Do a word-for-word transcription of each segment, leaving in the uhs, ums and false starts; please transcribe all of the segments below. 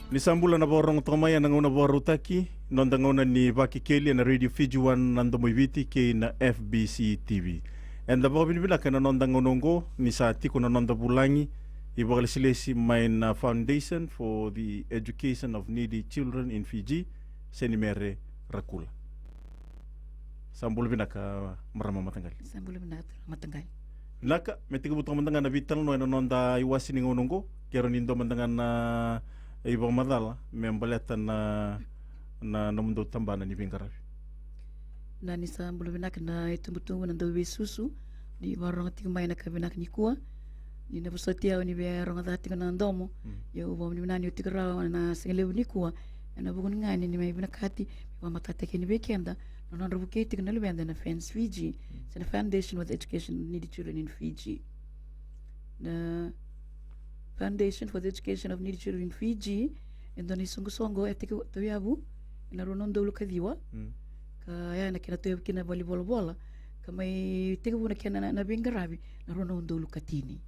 Ni sa bula na vakarorogo toka mai ena gauna vakarautaki, noda gauna ni Vakekeli ena Radio Fiji One na Domo i Viti kei na F B C T V. Eda vakavinavinaka ena noda gauna oqo ni sa tiko na noda vulagi ivakalesilesi mai na Foundation for the Education of Needy Children in Fiji, Senimere Rakula. Sa bula vinaka, marama Mataqali. Sa bula vinaka, marama Mataqali. Vinaka, me tekivu toka mada ga na veitalanoa ena noda iwase ni gauna oqo, kerea ni dua mada ga na ivakamacala me baleta na, na nomudou tabana ni veiqaravi. Na, ni sa bula vinaka na itubutubu, na dauveisusu ni vakarorogo tiko mai ena yakavi vinaka nikua. Ni na vosoti au ni via rogoca tiko na domo. Mm. Ia au vakavinavinaka ni o tiko rawa na siga levu nikua ena vuku ni gauna ni mai vinakati me vakamatatataki yani vei keda na nodra vukei tiko na luveda na FENS Fiji, mm, se na Foundation for the Education of Needy Children in Fiji. Na Foundation for the Education of Needy Children in Fiji e dua na isoqosoqo e tekivu, tauyavu ena rua na udolu ka ciwa. Mm. Ka ya na kena tauyavu kina na valenivolavola, ka mai tekivu na kena na, na veiqaravi na rua na udolu ka tini.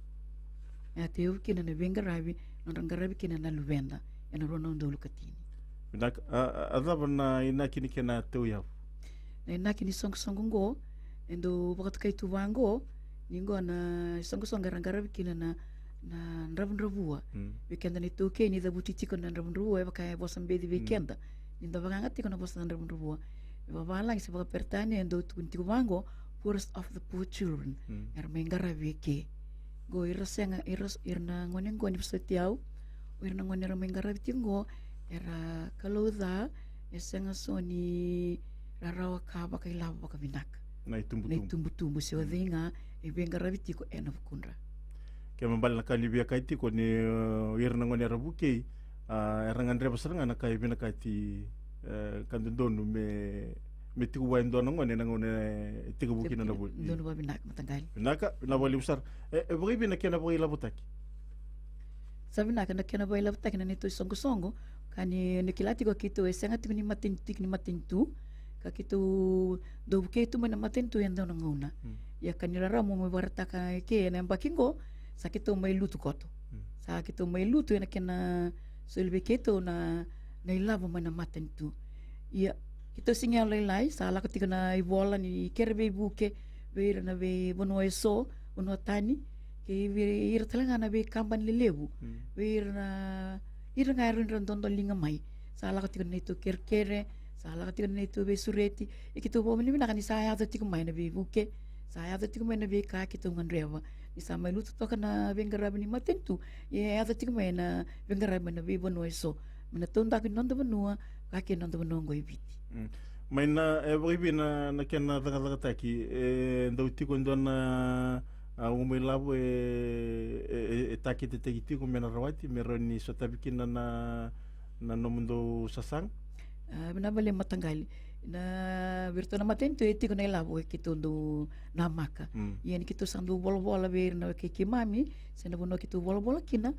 E tauyavu kina na veiqaravi, nodra qaravi kina na luveda ena rua na udolu ka tini. Vinaka, a, a, a cava na inaki ni kena tauyavu? Na inaki ni soqosoqo oqo, e dau vakatokai tu vaqo, ni oqo na soqosoqo era qaravi kina na, na dravudravua. Mm. Vei keda na iTaukei ni cavuti tiko na dravudravua, e vaka e vosa beci vei, mm, keda. Ni da vakayaga tiko na vosa na dravudravua, e vakavalagi se vakaperitania e dau tukuni tiko vaqo, poorest of the poor children. Mm. Era mai qaravi eke. Qo ira sega, ira, ira na gone qo ni vosoti au, o ira na gone era mai qaravi tiko qo, era kalou ca, e sega so ni rarawa ka vakailavo vakavinaka. Na itubutubu. Na itubutubu se o, mm, cei ga e veiqaravi tiko ena vukudra. Kena ibalebale na ka ni via kaya tiko ni, uh, ira na gone era vukei, uh, era gadreva sara ga na ka e vinakati, uh, ka dodonu me, me tiko vua e dua na gone ena gauna e tekivu kina na vuli. Donu vakavinaka, Mataqali. Vinaka, vinaka vakalevu sara. E, e vakaevei na kena vakailavotaki? Sa vinaka na kena vakailavotaki na neitou isoqosoqo, ka ni, ni kila tiko keitou e sega tiko ni matanitu, tiko ni matanitu, ka keitou dau vukei tu mai na matanitu e dua na gauna. Mm. Ia ka ni rarama meu vakaraitaka eke ena yabaki qo, sa keitou mai lutu koto. Mm. Sa keitou mai lutu ena kena soli vei keitou na, na ilavo mai na matanitu. Ia, keitou sega ni yalolailai, sa lako tiko na ivola ni kere veivuke vei ira na veivanua eso, vanua tani, kei vei ira tale ga na veikabani lelevu, mm, vei ira na, ira ga e rawa ni ra dodoliga mai. Sa lako tiko na neitou kerekere, sa lako tiko na neitou veisureti. Ia keitou vakavinavinaka ni sa yaco tiko mai na veivuke, sa yaco tiko mai na veika keitou gadreva. Ni sa mai lutu toka na veiqaravi ni matanitu, ia e yaco tiko mai na veiqaravi mai na veivanua eso, mai na taudaku ni noda vanua, ka kei na noda vanua oqo e Viti. Mm. Mai na, e vakaevei na, na kena cakacakataki, e dau tiko e dua na, a, uma ilavo e, e, e, e taketetaki tiko me na rawati, me rawa ni sotavi kina na, na nomudou sasaga? A, vinaka vakalevu, Mataqali. Na, vei iratou na matanitu e tiko na ilavo e keitou dau namaka. Mm. Ia ni keitou sa dau volavola vei ira na wekai keimami, se na vanua keitou volavola kina,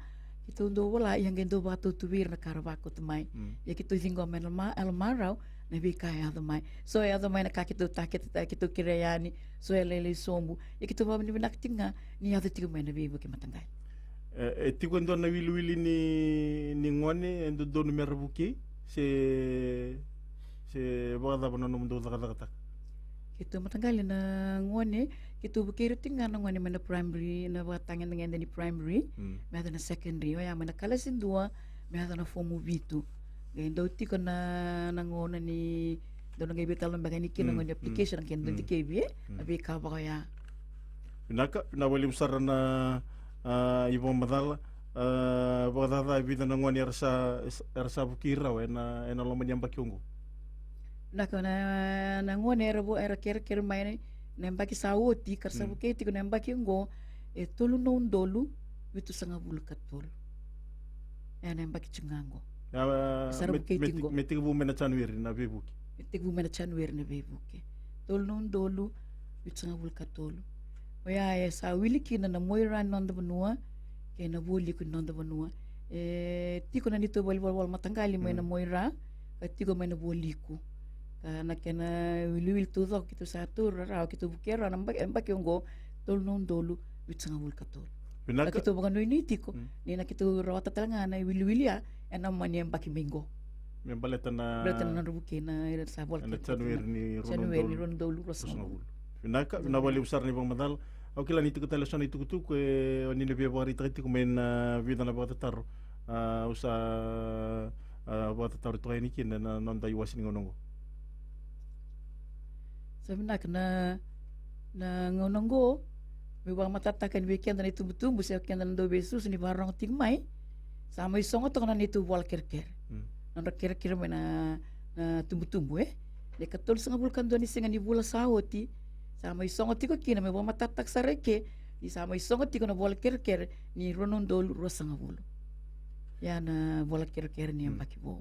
keitou dau vola, ia qai dau vakatau tu vei ira na ka ra vakauta mai. Mm. Ia keitou ciqoma ena ma-, ena marau na veika e yaco mai. So e yaco mai na ka keitou takete, keitou kerea yani, so e lailai sobu. Ia keitou vakavinavinaka tiko ga ni yaco tiko mai na veivuke, Mataqali. E, e tiko e dua na iwiliwili ni, ni gone e dodonu me ra vukei, se, se vakacava na nomudou cakacakataka? Keitou, Mataqali, na gone, keitou vukei ira tiko ga na gone mai na primary, na vakatagedegede ni primary, mm, me yaco na secondary, oya mai na kalasi dua me yaco na fomu vitu. Qai dau tiko na, na gauna ni dau na qai veitalanoa beka yani kina, mm, gauna ni, mm, application, qai dau, mm, dikevi, e? Mm. Na veika vaka oya. Vinaka, vinaka vakalevu sara na, a, ivakamacala, a, vakacaca e vica na gone era sa, era sa vukei rawa ena, ena loma ni yabaki oqo? Vinaka, na, na gone era vo-, era kerekere mai na, na yabaki sa oti, ka ra sa, mm, vukei tiko na yabaki oqo, e tolu na udolu vitusagavulu ka tolu. Ena yabaki tiko ga oqo. A, sa ra me, vukei me tiko ti-, oqo. Me tekivu mai na January na veivuke. Me tekivu mai na January na veivuke. Tolu na udolu vitusagavulu ka tolu. Oya e sa wili kina na Moira ni noda vanua kei na Vualiku ni noda vanua. E tiko na neitou valenivolavola, Mataqali, mai na, mm, Moira, ka tiko mai na Vualiku. Ka na kena wiliwili taucoko keitou sa taura rawa, keitou vukea rawa na yabaki, yabaki oqo, tolu na udolu vitusagavulu ka tolu. Vinaka. Keitou vakanuinui tiko ni na keitou rawata tale ga na iwiliwili ya ena mani yabaki mai qo. Me baleta na, baleta na nodra vukei na ira sa vola ena kei January ni January ni rua na udolu ruasagavulu. Vinaka, vinaka vakalevu sara na ivakamacala. Au kila ni tiko tale eso na itukutuku e o ni na via vakaraitaka tiko mai na vica na vakatataro. A, au sa, a, vakatataro toka yani kina na noda iwase ni gauna oqo. Sa vinaka na, na gauna oqo, meu vakamatatataka yani vei keda na itubutubu se keda na dauveisusu ni vakarorogo tiko mai. Sa mai sogo toka na neitou vola kerekere. Nodra kerekere mai na, na tubutubu, e? Na ikatolusagavulu ka dua ni siga ni vula sa oti. Sa mai sogo tiko kina, meu vakamatatataka sara eke, ni sa mai sogo tiko na vola kerekere ni rua na udolu ruasagavulu. Ia na vola kerekere ni yabaki vou.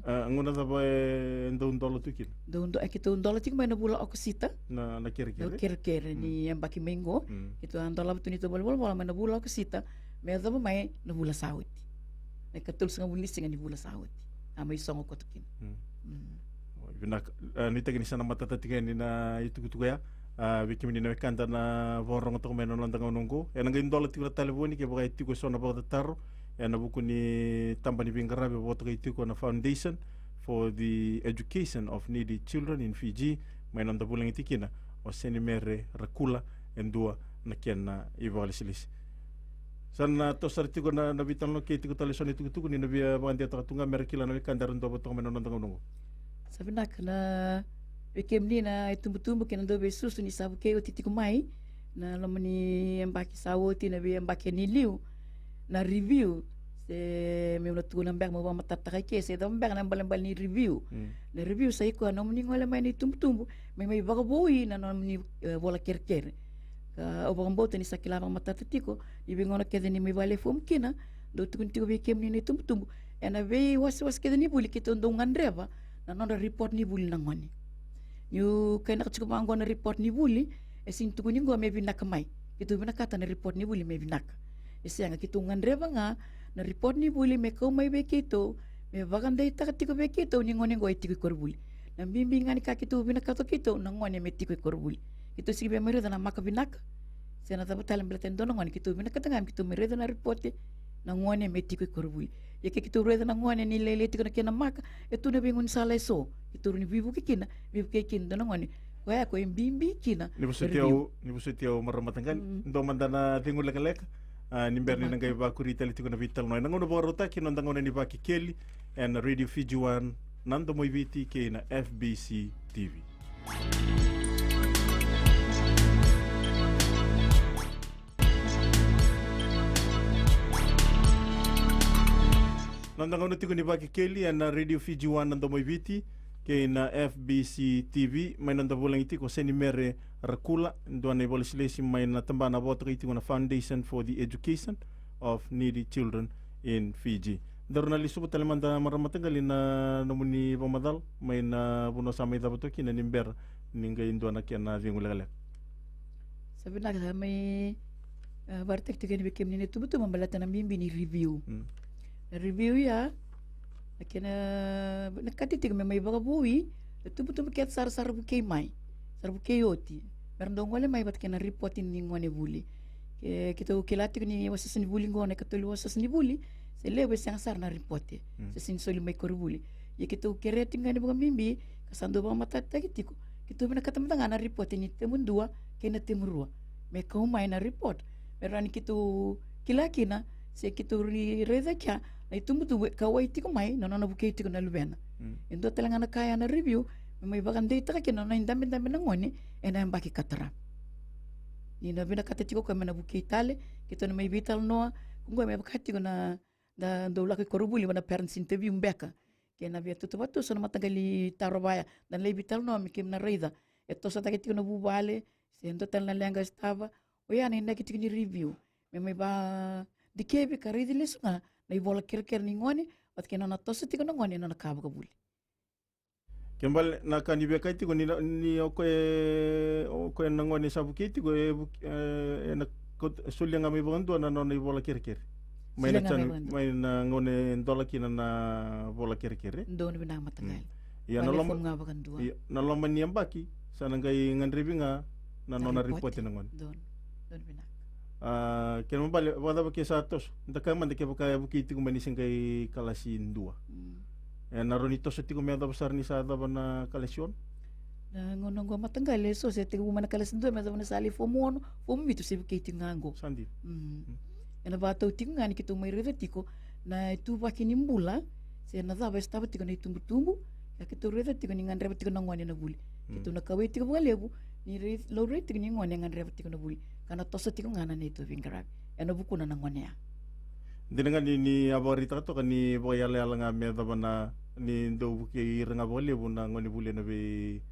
A, gauna cava e dau dola tu kina? Dau do-, e keitou dola tiko mai na vula Okosita. Na, na kerekere? Na kerekere ni yabaki mai qo. Keitou a dolava tu ni tou volavola mai na vula Okosita me yacova mai na vula sa oti. Na ikatolusagavulu ni siga ni vula sa oti. A mai sogo koto kina. Vinaka. A, nuitaki ni sa na matata tiko yani na itukutuku ya. A, vei kemuni na wekada na vakarorogo toka mai na noda gauna oqo, ena qai dola tiko na talevoni kevaka e tiko eso na vakatataro ena vuku ni taba ni veiqaravi e vakatokai tiko na Foundation for the Education of Needy Children in Fiji, mai noda vulagi tiko kina o Senimere Rakula, e dua na kena ivakalesilesi. Sa na toso sara tiko na, na veitalanoa kei tiko tale eso na itukutuku ni na via vakadewataka tu ga me ra kila na wekada era dua vata toka mai na noda gauna oqo. Sa vinaka na, vei kemuni na itubutubu kei na dauveisusu ni sa vukei oti tiko mai na loma ni yabaki sa oti, na veiyabaki ni liu, na review, se meu na tukuna beka meu vakamatatataka eke se cava beka na ibalebale ni review. Na review sa i koya na nomuni gole mai na itubutubu me mai vakavoui na nomuni, e, vola kerekere. Ka au vakabauta ni sa kila vakamatata tiko ni veigauna kece ni mai vakalewe fomu kina, dau tukuni tiko vei kemuni na itubutubu, ena veiwasewase kece ni vuli keitou dau gadreva na nodra report ni vuli na gone. Niu kainaka tiko vaqo na report ni vuli, e sega ni tukuni qo me vinaka mai. Keitou vinakata na report ni vuli me vinaka. E sega, keitou gadreva ga na report ni vuli me kau mai vei keitou, me vakadeitaka tiko vei keitou ni gone qo e tiko i koronivuli. Na bibi ga ni ka keitou vinakata o keitou na gone me tiko i koronivuli. Keitou sega ni via mai raica na maka vinaka se na cava tale baleta e dua na gone, keitou vinakata ga me keitou mai raica na ripote na gone me tiko i koronivuli. Ia ke keitou raica na gone ni lailai tiko na kena maka, e tu na veigaunisala eso keitou rawa ni veivuke kina, veivukei kina e dua na gone. Koya ya ko e bibi kina. Ni vosoti au, ni vosoti au marama mataqali. Dua mada na cegu lekaleka, a, ni bera ni na qai vakuri tale tiko na veitalanoa ena gauna vakarautaki, noda gauna ni Vakekeli ena Radio Fiji One, na Domo i Viti kei na F B C T V. Noda gauna tiko ni Vakekeli ena Radio Fiji One, na Domo i Viti kei na F B C T V, mai noda vulagi tiko o Senimere Rakula, dua na ivakalesilesi mai na tabana vakatokai tiko na Foundation for the Education of Needy Children in Fiji. Daru na lesuva tale mada marama mataqali na nomuni vakamacala mai na vanua sa mai cava toka kina ni bera ni qai dua na kena cegu lekaleka. Sa vinaka, sa mai, e, vakaraitaki tiko yani vei kemuni na itubutubu baleta na bibi ni review. Na review ya, na kena, na ka tiko me mai vakavoui na itubutubu kece sara, sa ra vukei mai, sa ra vukei oti, me ra dau gole mai vata kei na ripote ni gone vuli. Ke, keitou kila tiko ni wasewase ni vuli qo na ikatolu wasewase ni vuli, se levu e sega sara na ripote, se sega ni soli mai koronivuli. Ia keitou kerea tiko ga ni vakabibi, ka sa dau vakamatatataki tiko, keitou vinakata mada ga na ripote ni temu dua kei na temu rua me kau mai na ripote, me rawa ni keitou kila kina se keitou ri-, raica kea na itubutubu e kauwai tiko mai na nona vukei tiko na luvena. E dua tale ga na ka ya na review, me mai vakadeitaka kina na nona idabedabe na gone ena yabaki ka tara. Ni na vinakata tiko koya me na vukei tale, keitou na mai veitalanoa, ko qo me vaka tiko na, na dau lako i koronivuli va na parents interview beka. Kei na via tautauvata tu eso na mataqali taro vaya, da na lai veitalanoa me keimami na raica e toso cake tiko na vuvale, se dua tale na leqa e sotava. Oya na inaki tiko ni review, me mai vakadikevi ka raici lesu ga na ivola kerekere ni gone vata kei na nona toso tiko na gone ena nona ka vakavuli. Ke bale na ka ni via kaya tiko ni, ni o koya, o koya na gone sa vukei tiko, e vuk-, e, ena ko-, solia ga mai vakadua na nona ivola kerekere. Mai na, solia ga mai vakadua. Mai na gauna e dola kina na vola kerekere. Donu vinaka mataqali. Ia na loma, ga vakadua. Ia na loma ni yabaki sa na qai gadrevi ga na nona ripote na gone. Donu, donu vinaka. A, kena ibalebale, vakacava ke sa toso? Da kaya mada kevaka e vukei tiko mai ni se qai kalasi dua. Mm. E na rawa ni toso tiko me yacova sara ni sa yacova na kalasi ono? Na gauna oqo mataqali, e so se tekivu mai na kalasi dua me yacova na sa lai fomu ono, fomu vitu se vukei tiko ga oqo. Sa dina. Mm. Mm. E na vakatau tiko ga ni keitou mai raica tiko na ituvaki ni bula, se na cava e sotava tiko na itubutubu, ka keitou raica tiko ni gadreva tiko na gone na vuli. Mm. Keitou na kauwai tiko vakalevu ni raic-, laurai tiko ni gone e gadreva tiko na vuli, ka na toso tiko ga na neitou veiqaravi e na vukuna na gone ya. Dina ga ni, ni a vakaraitaka toka ni vakaiyalayala ga me yacova na, ni dau vukei ira ga vakalevu na gone vuli e na vei,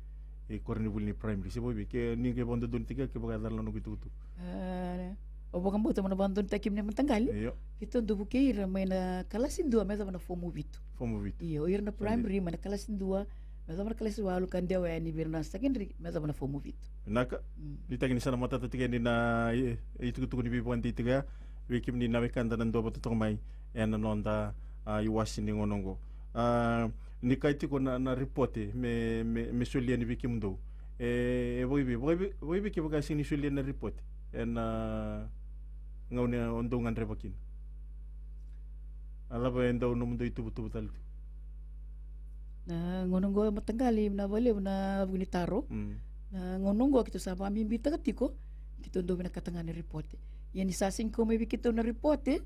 e, koronivuli ni primary. Se vakaevei, ke ni qai vakadodonutaki kevaka e cala na noqu itukutuku? E, au vakabauta mo na vakadodonutaki kemuni mataqali. Io. Keitou dau vukei ira mai na kalasi dua me yacova na fomu vitu. Fomu vitu. Io, ira na primary mai na kalasi dua me yacova na kalasi walu, ka dewa yani vei ira na secondary me yacova na fomu vitu. Vinaka. Mm. Nuitaki ni sa na matata tiko yani na i-, itukutuku ni veivakadeitaki ya vei kemuni na wekada na duavata toka mai e na noda, a, iwase ni gauna oqo. A, ni kaya tiko na, na ripote me, me, me soli yani vei kemudou. E, e vakaevei, vakaevei, vakaevei kevaka e sega ni soli yani na ripote e na gauna o dou gadreva kina? A cava e dau nomudou ituvatuva tale tiko? Na gauna oqo mataqali, na vakalevu na vuku ni taro. Mm. Na gauna oqo keitou sa vakabibitaka tiko, keitou dau vinakata ga na ripote. Ia ni sa sega ni kau mai vei keitou na ripote,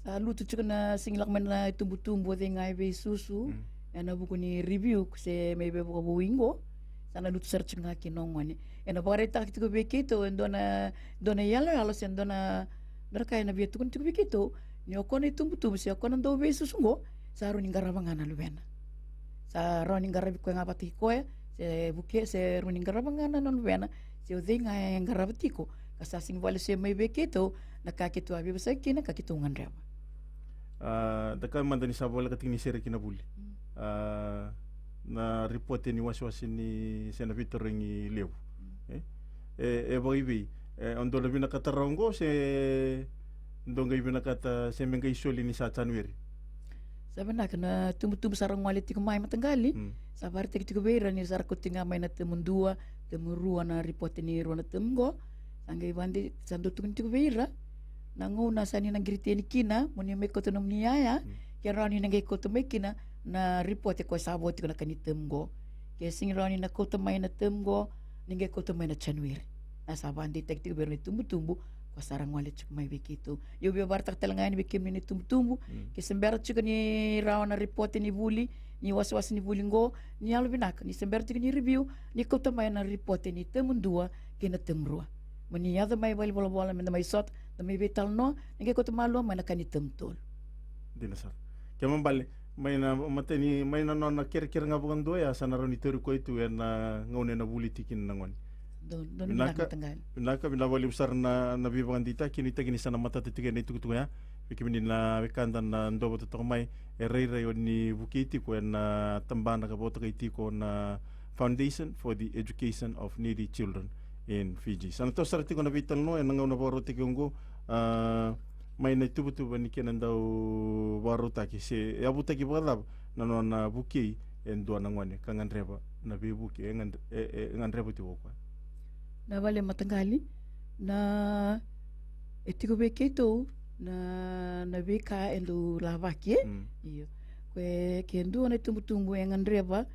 sa lutu tiko na sega ni lako mai na itubutubu o cei ga e veisusu, mm, e na vuku ni review se mai veivakavoui oqo, sa na lutu sara tiko ga kina o gone. E na vakaraitaka tiko vei keitou e dua na, dua na iyaloyalo se dua na, dua na ka e na via tukuni tiko vei keitou, ni o koya na itubutubu se o koya na dau veisusu oqo, sa rawa ni qarava ga na luvena. Sa rawa ni qaravi koya ga vata kei koya, se vukei, se rawa ni qarava ga na, na luvena, se o cei ga e qarava tiko, ka sa sega ni vakalesuya mai vei keitou na ka keitou a veivosaki kina ka keitou gadreva. A, da kaya mada ni sa voleka tiko ni sereki na vuli. Mm. A, na ripote ni wasewase ni se na veitarogi levu. Mm. E? E, e vakaevei? E, o dou na vinakata rawa oqo se dou qai vinakata se me qai soli ni sa January? Sa vinaka, na itubutubu sa ra gole tiko mai mataqali. Mm. Sa vakaraitaki tiko vei ira ni sa ra kauti ga mai na tamu dua, tamu rua na ripote ni rua na tamu oqo. Sa qai vade, sa dau tukuni tiko vei ira na gauna sa ni na qiriti yani kina mo ni mai kauta nomuni iyaya, mm, ke rawa ni na qai kauta mai kina na ripote ko sa vo tiko na ka ni tamu oqo. Ke sega ni rawa ni na kauta mai na tamu oqo, ni qai kauta mai na January. Na sa vakadeitaki tiko vei ira na itubutubu ko sa ra gole tiko mai vei keitou. Ia au via vakaraitaka tale ga yani vei kemuni na itubutubu, mm, ke se bera tiko ni rawa na ripote ni vuli, ni wasewase ni vuli oqo, ni yalovinaka, ni se bera tiko ni review, ni kauta mai na ripote ni tamu dua kei na tamu rua. Mo ni yaco mai valenivolavola me da mai sota, da mai veitalanoa, ni qai kauta malua mai na ka ni tamu tolu. Dina sara. Kena ibalebale, mai na, matani, mai na nona kerekere ga vakadua ya, sa na rawa ni tauri koya tu e na gauna e na vuli tiko kina na gone. Donu, donu. Vinaka, vinaka mataqali. Vinaka, vinaka vakalevu sara na, na veivakadeitaki, nuitaki ni sa na matata tiko e na itukutuku ya. Vei kemuni na wekada na duavata toka mai, e rairai o ni vukei tiko e na tabana ka vakatokai tiko na Foundation for the Education of Needy Children in Fiji. Sa na toso sara tiko na veitalanoa e na gauna vakarautaki oqo, a, mai na ituvatuva ni kena dau vakarautaki, se yavutaki vakacava na nona vukei e dua na gone ka gadreva na veivuke e gad-, e, e gadreva tiko o koya. Na vale mataqali, na, e tiko vei keitou na, na veika e dau lavaki, e? Mm. Io. Ke, ke dua na itubutubu e gadreva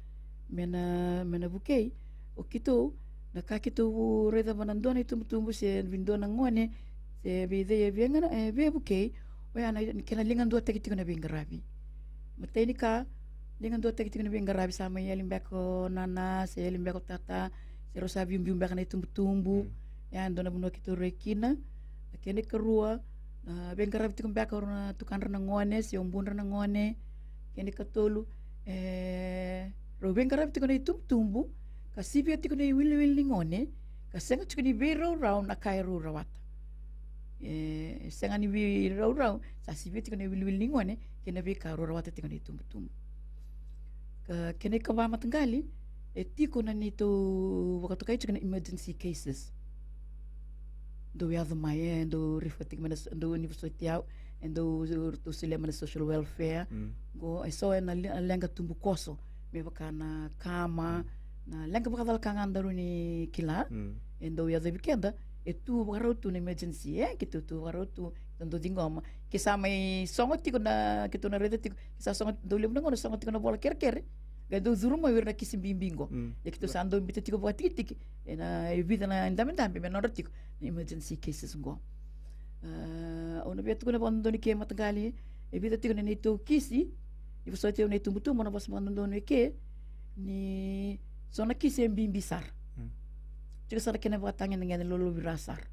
me na, me na vukei, o keitou, na ka keitou raica vua na dua na itubutubu se vei dua na gone, se vei cei e via gana, e via vukei, oya na kena ligaduataki tiko na veiqaravi. Matai ni ka, ligaduataki tiko na veiqaravi, sa mai yali beka o nana, se yali beka o tata, se rau sa biubiu beka na itubutubu. Mm. Ya e dua na vanua keitou rai kina. Na kena ikarua, na veiqaravi tiko beka o rau na tukadra na gone, se o budra na gone. Kena ikatolu, e, rau veiqaravi tiko na itubutubu, ka sivia tiko na iwiliwili ni gone, ka sega tiko ni veiraurau na ka e rau rawata. E, sega ni veiraurau, sa sivia tiko na iwiliwili ni gone kei na veika rau rawata tiko na itubutubu. Ka, kena ikava mataqali, e tiko na neitou vakatokai tiko na emergency cases. Dau yaco mai, e dau refer tiko mai na so-, dau ni vosoti au, e dau, ratou solia mai na social welfare. Mm. Qo e so e na le-, leqa tubukoso, me vaka na kama, mm, na leqa vakacalaka ga daru ni kila. Mm. E dau yacovi keda, e tu vakarau tu na emergency, e, keitou tu vakarau tu, keitou dau ciqoma. Ke sa mai sogo tiko na, keitou na raica tiko, ke sa sogo, dau levu na gauna sogo tiko na vola kerekere, qai dau curu mai o ira na kisi bibi qo. Mm. Ia keitou sa dau biuta tiko vakatikitiki, ena, e vica na dabedabe me nodra tiko na emergency cases qo. Ah, au na via tukuna vakadodonu ke mataqali, e vica tiko na neitou kisi, ni vosoti au na itubutubu, na vosa vakadodonu e ke, ni so na kisi e bibi sara. Mm. Tiko sara kena vakatagedegede, lolovira sara.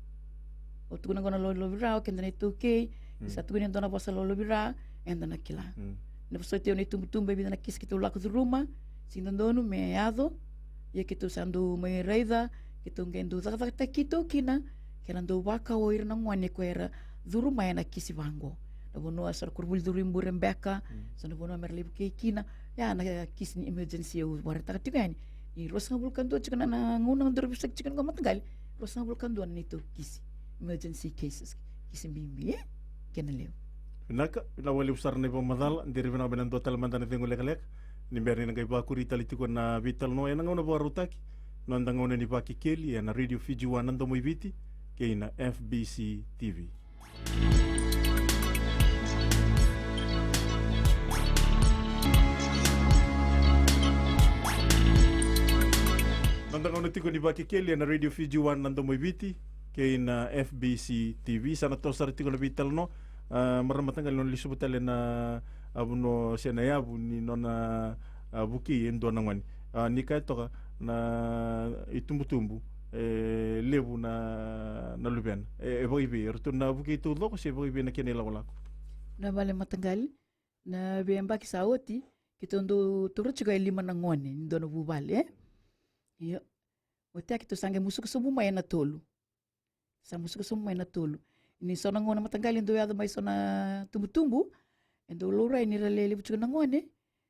O tukuna qo na lolovira, o keda na iTaukei, mm, sa tukuni e dua na vosa lolovira, eda na kila. Mm. Na vosoti au na itubutubu, e vica na kisi keitou lako curuma, sega ni dodonu me yaco, ia keitou sa dau mai raica, keitou qai dau cakacakataki keitou kina, kei na dau vakau o ira na gone ko era curu mai ena kisi vaqo. Na vanua sa ra koronivuli curu i bure beka, mm, sa na vanua me ra lai vukei kina. Ia na kisi ni emergency au vakaraitaka tiko yani. Ni ruasagavulu ka dua tiko na, na gauna dau veisaki tiko qo mataqali. Ruasagavulu ka dua na neitou kisi. Emergency cases. Kisi bibi, e? Kena levu. Vinaka, vinaka vakalevu sara na ivakamacala, dere vinaka mai na dua tale mada na cegu lekaleka. Ni bera ni na qai vakuri tale tiko na veitalanoa ena gauna vakarautaki, noda gauna ni Vakekeli ena Radio Fiji One na Domo i Viti, kei na F B C T V. Noda gauna tiko ni Vakekeli ena Radio Fiji One na Domo i Viti, kei na F B C T V. Sa na toso sara tiko na veitalanoa, ah, marama mataqali, nona lesuva tale na, ah, vanua se na yavu ni nona, ah, vukei e dua na gone. Ah, ni kaya toka na itubutubu, e levu na, na luvena. E, e vakaivei, eratou na vukei taucoko se vakaivei na kena ilakolako? Na vale mataqali, na veiyabaki sa oti, keitou dau taura tiko e lima na gone ni dua na vuvale, e? Io. Oti ya keitou sa qai musuka sobu mai ena tolu. Sa musuka sobu mai na tolu. Ni so na gauna mataqali e dau yaco mai so na tubutubu, e dau laurai ni ra le levu tiko na gone.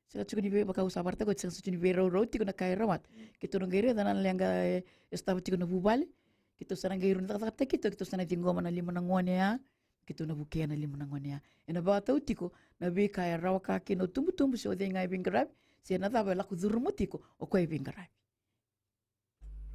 Sega tiko ni vei, vaka au sa vakaraitaka oti, sega tiko ni veiraurau tiko na ka e rawata. Keitou na qai raica na leqa e, e sotava tiko na vuvale. Keitou sa na qai rawa ni cakacakataki keitou, keitou sa na ciqoma na lima na gone ya. Keitou na vukea na lima na gone ya. Ena vakatau tiko na veika e rawa ka kina o tubutubu se o cei ga e veiqaravi, se na cava e lako curuma tiko o koya e veiqaravi.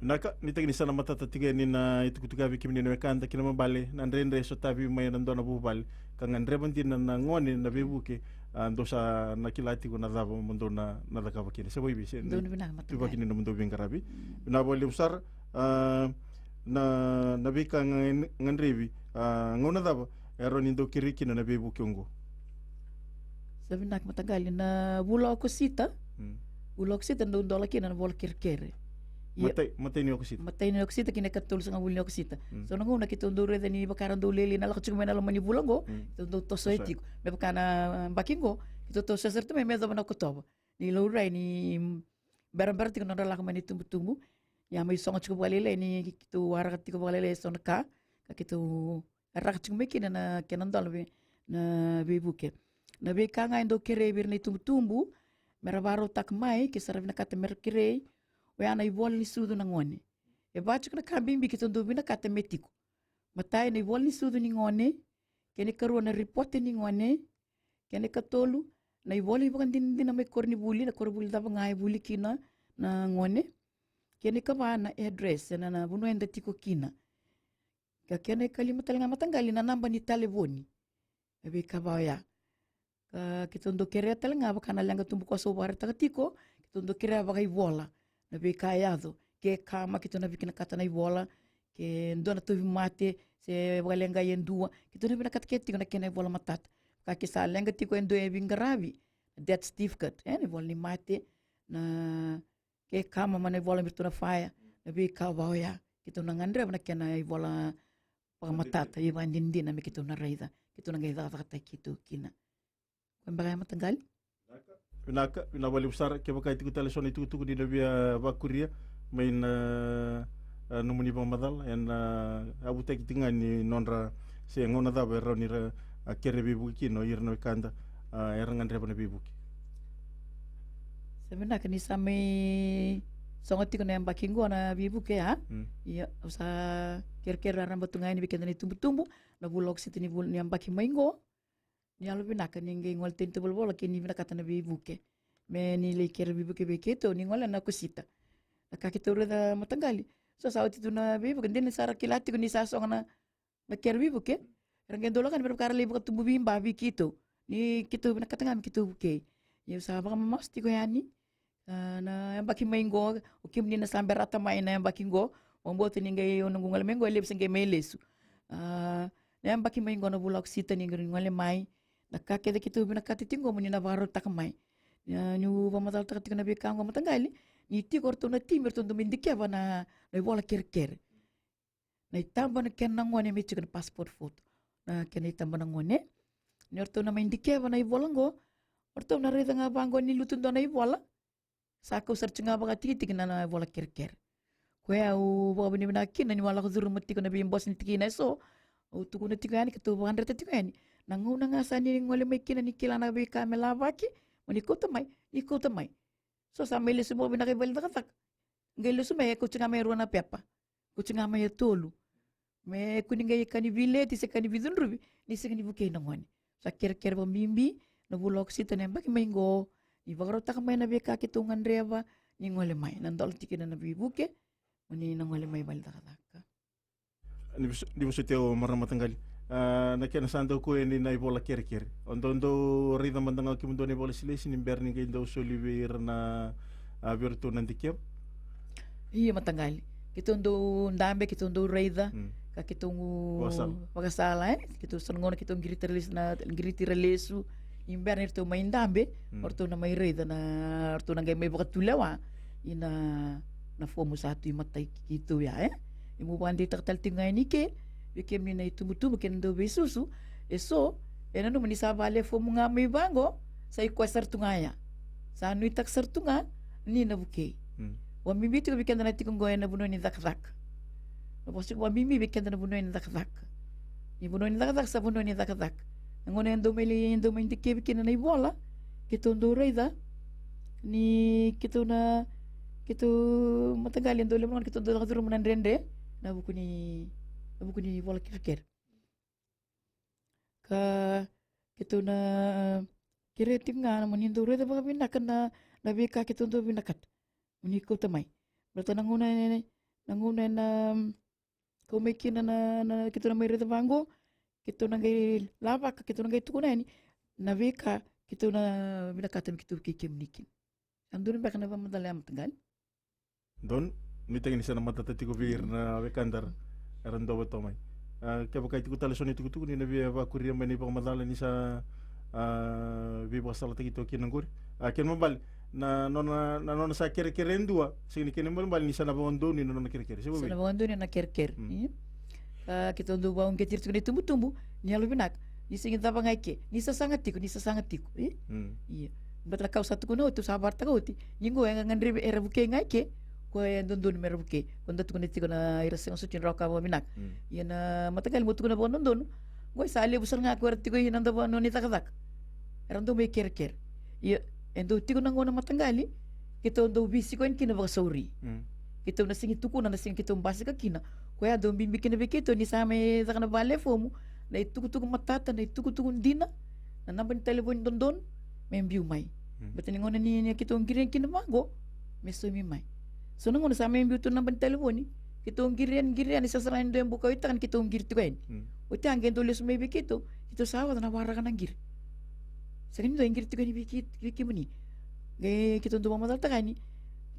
Vinaka, nuitaki ni sa na matata tiko yani na itukutuku vei kemuni na wekada kei na mabale, na dredre e sotavi mai ena dua na vuvale, ka gadreva dina na gone na veivuke, a, dou sa na kila tiko na cava mo dou na, na cakava kina. Se vakaivei, se dou na vinaka mataqali. Tuvaki ni nomudou veiqaravi. Vinaka vakalevu sara, a, na, na veika ga, gadrevi, a, gauna cava e rawa ni dou kerei kina na veivuke oqo? Sa vinaka mataqali, na vula o Okosita. Mm. Vula o Okosita dau dola kina na vola kerekere. Ia. Matai, matai ni Okosita. Matai ni Okosita ki na ikatolusagavulu ni Okosita. Mm. So na gauna keitou dau raica ni vaka era dau lailai na lako tiko mai na loma ni vula oqo, mm, keitou dau tosoya tiko. Me vaka na yabaki oqo, keitou tosoya sara tu mai me yacova na Okotova. Ni laurai ni, mm, berabera tiko na nodra lako mai na itubutubu. Ia mai sogo tiko vakalailai ni keitou waraka tiko vakalailai e so na ka, ka keitou waraka tiko mai kina na kena dola vei, na veivuke. Na veika ga e dau kerei vei ira na itubutubu me ra vakarautaka mai, ke sa ra vinakata me ra kerei, oya na ivola ni sucu na gone. E va tiko na ka bibi keitou dau vinakata me tiko. Matai, na ivola ni sucu ni gone, kena ikarua na ripote ni gone, kena ikatolu na ivola ivakadinadina mai koronivuli, na koronivuli cava ga e vuli kina na gone, kena ikava na address, na, na vanua eda tiko kina. Ka kena ikalima tale ga mataqali na naba ni talevoni. Na veika va oya. Ka keitou dau kerea tale ga vaka na leqa tubukoso au vakaraitaka tiko, keitou dau kerea vakaivola na veika e yaco. Ke kama keitou na vinakata na ivola, ke dua na tauvimate se vakaleqai e dua, keitou na vinakata kece tiko na kena ivola matata. Ka ke sa leqa tiko e dua e veiqaravi, na death certificate, e, na ivola ni mate, na ke kama mai na ivola me ratou na faya, na veika va oya. Keitou na gadreva na kena ivola vakamatata, ivakadinadina me keitou na raica, keitou na qai cakacakataki keitou kina. Koya beka ya mataqali. Vinaka, vinaka vakalevu sara, kevaka e tiko tale so na itukutuku ni na via vakuria mai na, e, nomuni vakamacala, ena, e, yavutaki tiko ga ni nodra se gauna cava e rawa ni ra, a, kere veivuke kina o ira na wekada, a, era gadreva na veivuke. Sa vinaka ni sa mai sogo tiko na yabaki qo na veivuke, a? Mm. Ia, au sa kerekere raraba tu ga yani vei keda na itubutubu, na vula o Okosita ni vula ni yabaki mai qo. Ni yalovinaka ni qai gole tani tu volavola ke ni vinakata na veivuke. Me ni lai kere veivuke vei keitou ni gole na Okosita. Na ka keitou raica mataqali, So sa oti tu na veivuke, dina sa ra kila tiko ni sa sogo na, na kere veivuke. Era qai dau lako yani me ra vaka ra lai vakatubu veiba vei keitou, ni keitou vinakata ga me keitou vukei. Ia au sa vakamamasu tiko yani. A, na yabaki mai qo, o kemuni na sa berata mai na yabaki qo, vakabauta ni qai o noqu gole mai qo e levu sa qai mai lesu. A, na yabaki mai qo na vula o Okosita ni qai gole mai. Na ka kece keitou vinakata tiko qo mo ni na vakarautaka mai. A, niu vakamacalataka tiko na veika qo, mataqali, ni tiko o ratou na timi, o ratou dau mai dikeva na, na ivola kerekere. Na itaba na kena na gone me tiko na passport photo. Na kena itaba na gone. Ni o ratou na mai dikeva na ivola qo, o ratou na raica ga vaqo ni lutu dua na ivola. Sa kau sara tiko ga vakatikitiki na, na ivola kerekere. Koya au vakavinavinaka kina niu a lako curuma tiko na veibose ni tikina eso. Au tukuna tiko yani, keitou vakadreta tiko yani. Na gauna ga sa ni gole mai kina ni kila na veika me lavaki, mo ni kauta mai, ni kauta mai. So sa mai lesu vakavinaka i vale ni cakacaka. Qai lesu mai, e kauti ga mai e rua na pepa. Kauti ga mai e tolu. Me kua ni qai ka ni veileti se ka ni veicudruvi, ni sega ni vukei na gone. Sa kerekere vakabibi na vula o Okosita na yabaki mai qo, ni vakarautaka mai na veika keitou gadreva, ni gole mai. Na dola tikina na veivuke, mo ni na gole mai vale ni cakacaka. Ni vos-, ni vosoti au, marama mataqali. A, na kena sa dau kune ni na ivola kerekere. O dau, dau raica mada ga o kemudou na ivakalesilesi ni bera ni qai dau soli vei ira na, a, vei iratou na dikeva? Ia mataqali. Keitou dau dabe, keitou dau raica. Mm. Ka keitou gu-, vakasala, vakasala, e? Keitou sa na gauna keitou qiriti ira lesu na, qiriti ira lesu. Ni bera ni ratou mai dabe, mm, o ratou na mai raica na, o ratou na qai mai vakatulewa. Ia na, na fomu sa tu i matai keitou ya, e? Ia meu vakadeitaka tale tiko ga yani ke, vei kemuni na itubutubu kei na dauveisusu, eso e nanuma ni sa vale fomu ga mai vaqo, sa i koya sara tu ga ya. Sa nuitaka sara tu ga ni na vukei. Mm. Vakabibi tiko vei keda na tiko qo ena vanua ni cakacaka. Na vosa tiko vakabibi vei keda na vanua ni cakacaka. Ni vanua ni cakacaka sa vanua ni cakacaka. Na gauna e dau mai lai, e dau mai dikevi kina na ivola, keitou dau raica ni keitou na, keitou mataqali e dau levu na gauna keitou dau caka curuma na dredre ena vuku ni, ena vuku ni vola kerekere. Ka keitou na kerea tiko ga mo ni dau raica vakavinaka na, na veika keitou dau vinakata mo ni kauta mai. Baleta na gauna, na gauna ena kau mai kina na, na keitou na mai raica vaqo, keitou na qai lavaka, keitou na qai tukuna yani na veika keitou na vinakata me keitou vukei kemuni kina. Sa donu beka na vakamacala ya, mataqali? Donu, nuitaki ni sa na matata tiko vei ira na wekada era dau vata mai. A, kevaka e tiko tale so na itukutuku ni na via vakuria mai na ivakamacala ni sa, a, veivakasalataki toka kina qori. A, kena ibalebale, na nona, na nona sa kerekere e dua, sega ni kena ibalebale ni sa na vakadonui na nona kerekere. Se vakaevei? Sa na vakadonui na kerekere. Mm. Ia. A, keitou dau vakauqeti ira tiko na itubutubu ni yalovinaka. Ni sega ni cava ga i ke. Ni sasaga tiko, ni sasaga tiko. Ia. Mm. Ia. Baleta na ka au sa tukuna oti, au sa vakaraitaka oti. Ni qo e gadrevi era vukei ga i ke. Koya e dodonu me ra vukei. Ko da tukuna tiko na ira sega soti ni rawa ka vakavinaka. Mm. Ia na mataqali mo tukuna vakadodonu. Qo e sa levu sara ga ko era tiko i na dau vanua ni cakacaka. Era dau mai kerekere. Ia, e dau tiko na gauna, mataqali, keitou dau veisiko yani kina vakasauri. Mm. Keitou na sega ni tukuna na siga keitou basika kina. Koya dau bibi kina vei keitou ni sa mai caka na vale fomu, na itukutuku matata, na itukutuku dina, na naba ni talevoni dodonu, me biu mai. Mm. Baleta ni gauna ni, ni keitou qiri yani kina vaqo, me saumi mai. So na gauna sa mai biu tu na naba ni talevoni, keitou qiri yani, qiri yani, sa sara ga ni dua e bukawitaka ni keitou qiri tiko yani. Mm. Oti ya qai dau lesu mai vei keitou, keitou sa oca na waraka na qiri. Sega ni dua e qiri tiko yani vei kei-, vei kemuni. Qai keitou dau vakamacalataka yani,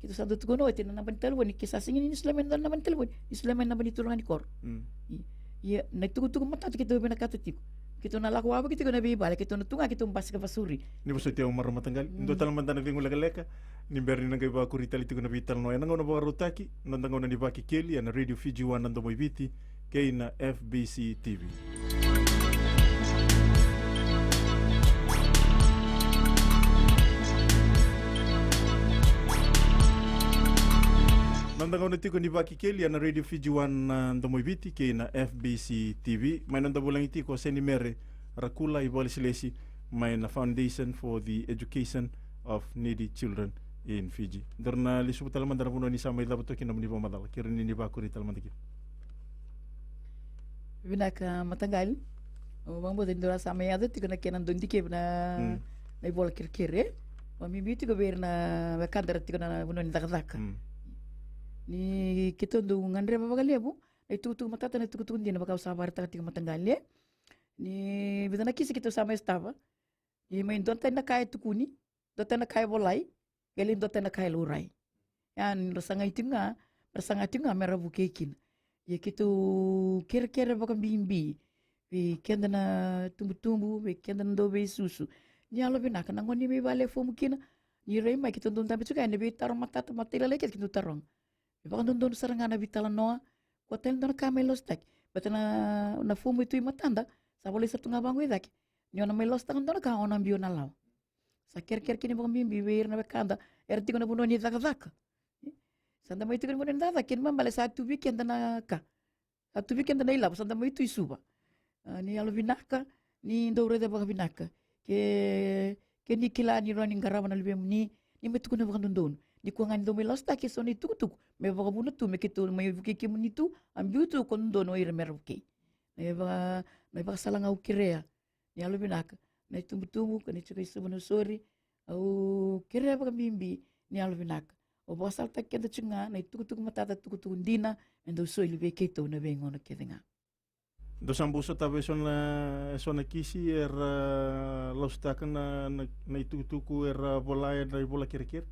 keitou sa dau tukuna oti na naba ni talevoni, ke sa sega ni soli mai na dua na naba ni talevoni, ni soli mai na naba ni turaga ni koro. Mm. I-, ia, na itukutuku matata keitou vinakata tiko. Keitou na lako wavoki tiko na veivale, keitou na tu ga, keitou basika vakasauri. Ni vosoti au, marama mataqali. Mm. Dua tale mada na cegu lekaleka ni bera ni na qai vakuri tale tiko na veitalanoa ena gauna vakarautaki, na noda gauna ni Vakekeli ena Radio Fiji One, na Domo i Viti, kei na F B C T V. Na noda gauna tiko ni Vakekeli ena Radio Fiji One, na Domo i Viti, kei na F B C T V. Mai noda vulagi tiko o Seni Mere Rakula, ivakalesilesi mai na Foundation for the Education of Needy Children in Fiji. Daru na lesuva tale mada na vanua ni sa mai cava toka kina nomuni vakamacala, kei ira ni, ni vakuri tale mada kina. Vinaka, mataqali. Au vakabauta ni daru sa mai yaco tiko na kena dau dikevi na, mm, na ivola kerekere. Vakabibi tiko vei ira na wekada era tiko na vanua ni cakacaka. Mm. Ni keitou dau gadreva vakalevu na itukutuku matata, na itukutuku dina, vaka au sa vakaraitaka tiko, mataqali, e. Ni vica na kisi keitou sa mai sotava. Ia mai dua tani na ka e tukuni, dua tani na ka e volai, qai lai dua tani na ka e laurai. Ia ni ra sagai tiko ga, ra saga tiko ga me ra vukei kina. Ia keitou kerekere vakabibi vei keda na tubutubu, vei keda na dauveisusu. Ni yalovinaka na gauna ni mai vale fomu kina, ni rai mai, keitou dau dabe tiko ga ena veitaro matata, matailalai kece keitou taroga. E vakadodonu sara ga na veitalanoa, kua tale dua na ka mai lasutaki. Baleta na, na fomu e tu i matada, sa volai sara tu ga vaqo i cake. Ni o na mai lasutaka dua na ka, o na biu na lawa. Sa kerekere kina vakabibi vei ira na wekada era tiko na vanua ni cakacaka. Sa da mai tiko na vanua ni cakacaka, kena ibalebale sa tu vei keda na ka. Sa tu vei keda na ilavo, sa da mai tu i Suva. A, ni yalovinaka, ni dau raica vakavinaka. Ke, ke ni kila ni rawa ni qarava na luvemuni, ni mai tukuna vakadodonu. Ni kua ga ni dau mai lasutaki eso na itukutuku me vakavuna tu, me keitou mai vukei kemuni tu, a biu tu ko dodonu o ira me ra vukei. Na ivaka, na ivakasala ga au kerea, ni yalovinaka, na itubutubu, ka ni tiko i Suva, na sori, au kerea vakabibi, ni yalovinaka. Au vakasalataki keda tiko ga na itukutuku matata, tukutuku dina, me dau soli vei keitou na veigauna kece ga. Dou sa bau sotava eso na, eso na kisi era lasutaka na, na, na itukutuku era vola ena ivola kerekere?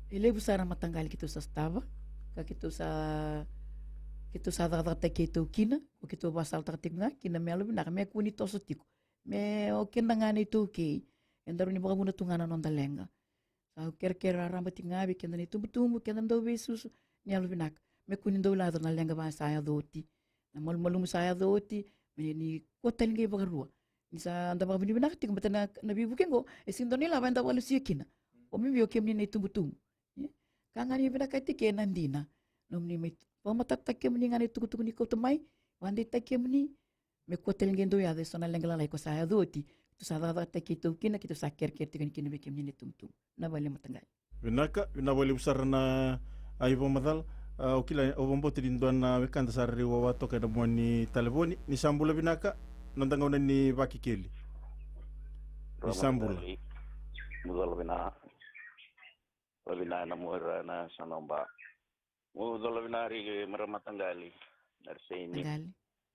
E levu sara, mataqali, keitou sa sotava, ka keitou sa, keitou sa cakacakataki keitou kina, ko keitou vakasalataka tiko ga kina me yalovinaka, me kua ni toso tiko. Me o keda ga na iTaukei, eda rawa ni vakavuna tu ga na noda leqa. Sa kerekere raraba tiko ga vei keda na itubutubu, keda na dauveisusu, ni yalovinaka. Me kua ni dau laca na leqa va sa yaco oti. Na malumalumu sa yaco oti, me ni kua tale qai vakarua. Ni sa da vakavinavinaka tiko, baleta na, na veivuke qo, e sega ni dua na ilavo eda vakalusia kina. O bibi o kemuni na itubutubu. E? Ka ga ni vinakati ke na dina. Nomuni mai vakamatatataki kemuni ga na itukutuku ni kauta mai, vakadeitaki kemuni, me kua tale qai dau yaco eso na leqa lalai ko sa yaco oti. Keitou sa cakacakataki keitou kina, keitou sa kerekere tiko kina vei kemuni na itubutubu. Na vale, mataqali. Vinaka, vinaka vakalevu sara na, a, ivakamacala. A, au kila, au vakabauta ni dua na wekada sa rairai wawa toka ena mua ni talevoni. Ni sa bula vinaka, noda gauna ni Vakekeli. Ni sa bula. Mataqali. Bula vinaka. Bula vinaka na muaira na Sanoba. Bula vinaka, marama mataqali. Narseni. Mataqali.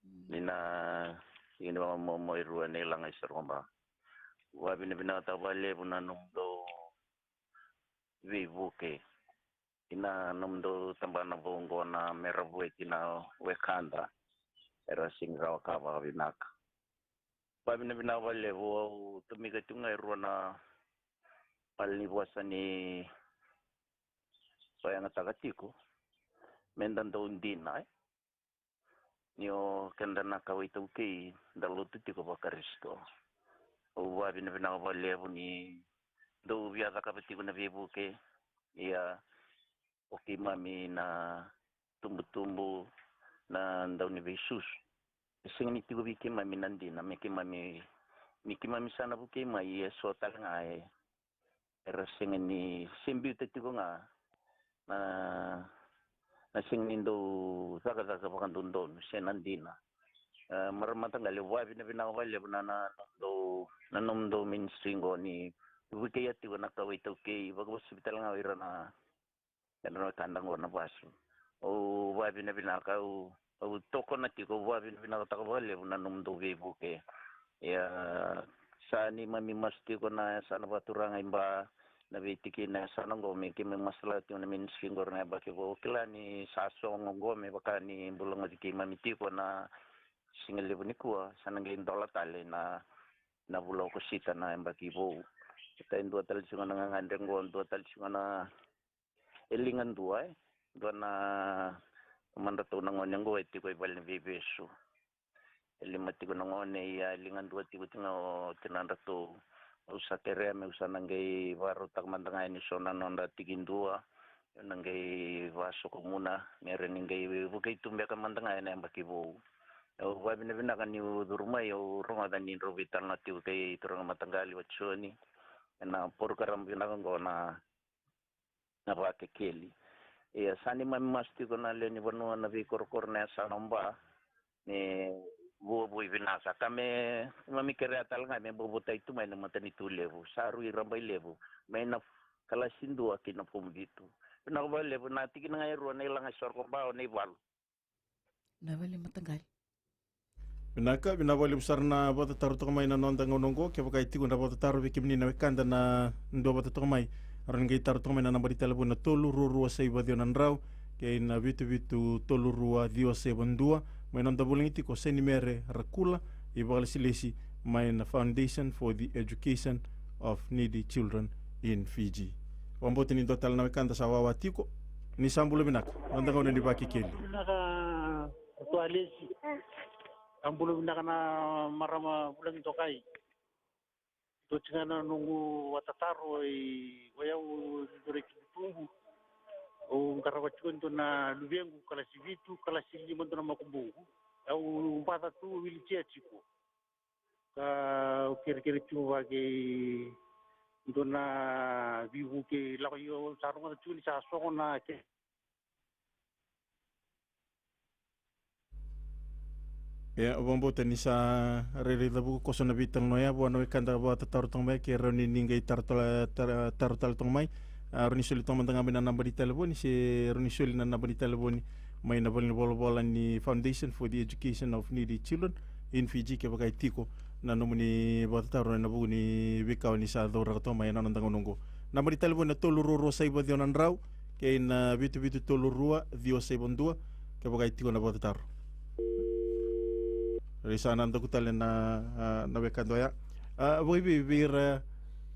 Mm. Ni na, ni na momo e rua ni laga i Saroba. Vakavinavinakataka vakalevu na nomudou veivuke. Ina nomudou tabana vou qo na me ra vueti na wekada. Era sega ni rawa ka vakavinaka. Vakavinavinaka vakalevu, au tomika tiko ga e rua na malanivosa ni vakayagataka tiko. Me da dau dina, e? Ni o keda na kawa iTaukei, da lotu tiko vaKarisito. Au vakavinavinaka vakalevu ni dou via cakava tiko na veivuke. Ia, o keimami na tubutubu, na dauniveisusu, e sega ni tiko vei keimami na dina, me keimami, ni keimami sa na vukei mai, e so tale ga e, era sega ni se biuta tiko ga na, na sega ni dau cakacaka vakadodonu se na dina. E, marama mataqali, vakavinavinaka vakalevu na, na nomudou, na nomudou ministry qo ni vukeia tiko na kawa iTaukei, vakavasivi tale ga o ira na, era na wekada qo na vasu. Au vakavinavinaka, au, au tokona tiko, au vakavinavinakataka vakalevu na nomudou veivuke. Ia, sa neimami masu tiko na yasana vakaturaga i Ba, na veitikina yasana qo, me keimami masulaka tiko na ministry qo ena yabaki vou. Kila ni sa sogo qo, me vaka ni bula goci keimami tiko na siga levu nikua, sa na qai dola tale na, na vula Okosita na yabaki vou. E dua tale tiko na gagadre qo, dua tale tiko na, e liga dua, e. Dua na, madratou na gone qo e tiko i vale ni veivesu. E lima tiko na gone, ia e liga dua tiko tiko ga o tinadratou. Au sa kerea meu sa na qai vakarautaka mada ga yani so na nodra tikidua. Au na qai vakasokomuna, me ra ni qai vukei tu beka mada ga ena yabaki vou. Au vakavinavinaka niu curu mai, au rogoca ni drau veitalanoa tiko kei turaga mataqali Watisoni ena porokaramu vinaka qo na, na Vakekeli. Ia, sa neimami masu tiko na lewe ni vanua, na veikorokoro, na yasana o Ba, me vuavui vinaka, ka me, keimami kerea tale ga me vuavutaki tu mai na matanitu levu, sa rui Rabailevu, mai na kalasi dua ki na fomu vitu. Vinaka vakalevu. Na tikina ga e rua, na ilaga i Sorokobao, na ivalu. Na vale mataqali. Vinaka, vinaka vakalevu sara na vakatataro toka mai na noda gauna oqo. Kevaka e tiko na vakatataro vei kemuni na wekada na dua vata toka mai, rawa ni qai taro toka mai na naba ni talevoni na tolu rua rua saiva ciwa na drau kei na vitu vitu tolu rua ciwa saiva dua. Mai noda vulagi tiko o Seni Mere Rakula, ivakalesilesi mai na Foundation for the Education of Needy Children in Fiji. Vakabauta ni dua tale na wekada sa wawa tiko. Ni sa bula vinaka, noda gauna ni Vakekeli. Vinaka, Ratu Alesi. Sa bula vinaka na marama vulagi tokai. Dua tiko ga na noqu vakatataro, i o yau dua na itubutubu. Au qarava tiko e dua na luvequ kalasi vitu, kalasi lima, dua na makubuqu. Au baca tu, wilitia tiko. Ka au kerekere tiko vaka kei dua na veivuke lako, io, au sa rogoca tiko ni sa sogo na ke. Ia, au vakabauta ni sa rairai cavuka koso na veitalanoa ya vua na wekada vakatataro toka mai, ke rawa ni ni qai taro tale, taro, taro tale toka mai. A, rawa ni soli toka mada ga mai na naba ni talevoni, se rawa ni soli na naba ni talevoni mai na valenivolavola ni Foundation for the Education of Needy Children in Fiji, kevaka e tiko na nomuni vakatataro ena vuku ni veika o ni sa cauraka toka mai ena noda gauna oqo. Naba ni talevoni na tolu rua rua saiva ciwa na drau kei na vitu vitu tolu rua ciwa saiva dua, kevaka e tiko na vakatataro. Rairai sa na daku tale na, a, na wekada oya. A, vakaivei vei ira,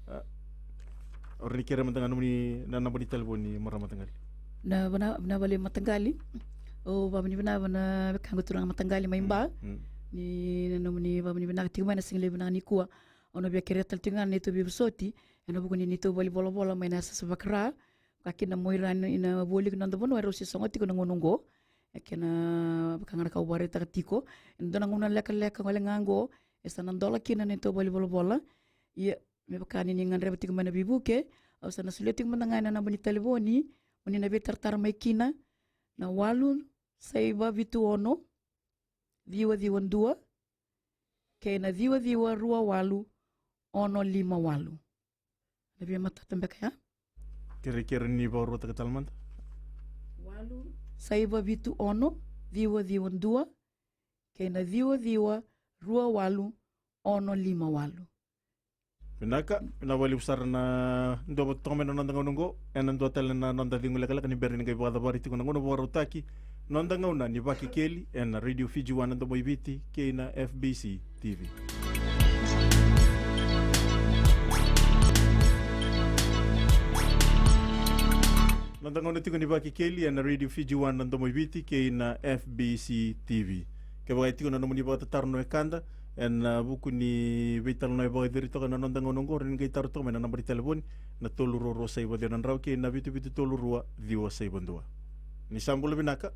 a, o rawa ni kerea mada ga nomuni na naba ni talevoni, marama mataqali. Na vana, na vale mataqali. Au vakavinavinaka vua na wekaqu turaga mataqali mai Ba. Mm. Ni na nomuni vakavinavinaka tiko mai na siga levu vinaka nikua. Au na via kerea tale tiko ga na neitou veivosoti ena vuku ni neitou valenivolavola mai na yasayasa vakara. Ka kina mo ira na, na vualiku na noda vanua erau se sogo tiko na gauna oqo. E kena vaka ga na ka au vakaraitaka tiko, ena dua na gauna lekaleka wale ga oqo e sa na dola kina na neitou valenivolavola. Ia, me vaka ni ni gadreva tiko mai na veivuke, au sa na solia tiko mada ga ena naba ni talevoni mo ni na veitaratara mai kina, na walu saiva vitu ono ciwa ciwa dua kei na ciwa ciwa rua walu ono lima walu. Na via matata beka ya. Kerekere ni vakaruataka tale mada. Walu saiva vitu ono ciwa ciwa dua kei na ciwa ciwa rua walu ono lima walu. Vinaka, vinaka vakalevu sara na dua vata toka mai na noda gauna oqo. Ena dua tale na noda cegu lekaleka ni bera ni qai vakacavari tiko na gauna vakarautaki. Noda gauna ni Vakekeli ena Radio Fiji One na Domo i Viti kei na F B C T V. Noda gauna tiko ni Vakekeli ena Radio Fiji One na Domo i Viti kei na F B C T V. Kevaka e tiko na nomuni vakatataro na wekada ena vuku ni veitalanoa e vakayacori toka ena noda gauna oqo, rawa ni qai taro toka mai na naba ni talevoni na tolu rua rua saiva ciwa na drau kei na vitu vitu tolu rua ciwa saiva dua. Ni sa bula vinaka.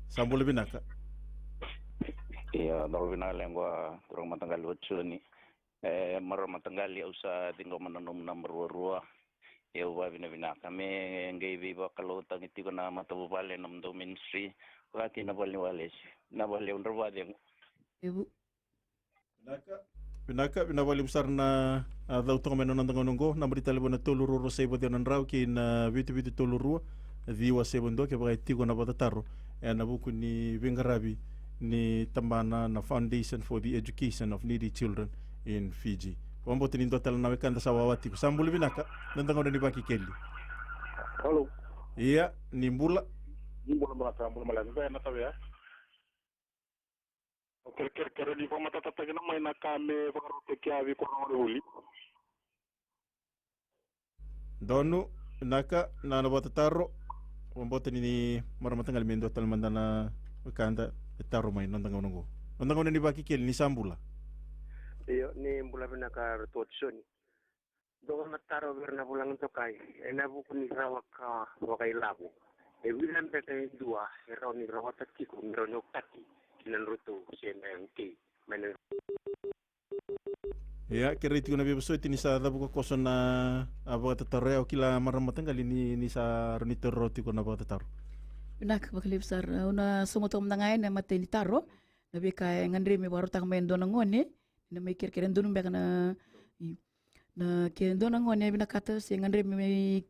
Sa bula vinaka. Ia, bula vinaka lequ, a, turaga mataqali Watisoni. E, marama mataqali, au sa ciqoma na nomu naba rua rua. Ia, au vakavinavinaka me qai veivakalougatataki tiko na matavuvale, na nomudou ministry, vaka kina na vale ni walesi. Na vale au dra vakacegu. Vinaka, vinaka, vinaka vakalevu sara na, a, cau toka mai na noda gauna oqo. Naba ni talevoni na tolu rua rua saiva ciwa na drau kei na vitu vitu tolu rua ciwa saiva dua kevaka e tiko na vakatataro ena vuku ni veiqaravi ni tabana na Foundation for the Education of Needy Children in Fiji. Vakabauta ni dua tale na wekada sa wawa tiko. Sa bula vinaka, noda gauna ni Vakekeli. Hello. Ia, ni bula. Ni bula, bula, sa bula, mala. Sa na tavea. Au kerekere, kerekere ni vakamatatataki na mai na ka me vakarautaki a vei koronivuli. Donu, vinaka, na, na vakatataro. Vakabauta ni, ni marama mataqali me dua tale mada na wekada e taro mai, noda gauna oqo. Noda gauna ni Vakekeli, ni sa bula. Io, ni bula vinaka Ratu Watisoni. Dua na taro vei ira na vulagi dokai ena vuku ni rawa ka vakailavo. E vica beka e dua e rawa ni rawata tiko me rawa ni okati ki na nodratou se na yago kei mai na. Ia, kerei tiko na veivosoti ni sa cavuka koso na, a, vakatataro ya. Au kila marama mataqali ni, ni sa rawa ni taura tiko na vakatataro. Vinaka vakalevu sara. Au na sauma toka mada ga yani na imatai ni taro. Na veika e gadrevi me vakarautaka mai e dua na gone, na mai kerekere, donu beka na, i, na ke dua na gone e vinakata se gadrevi me,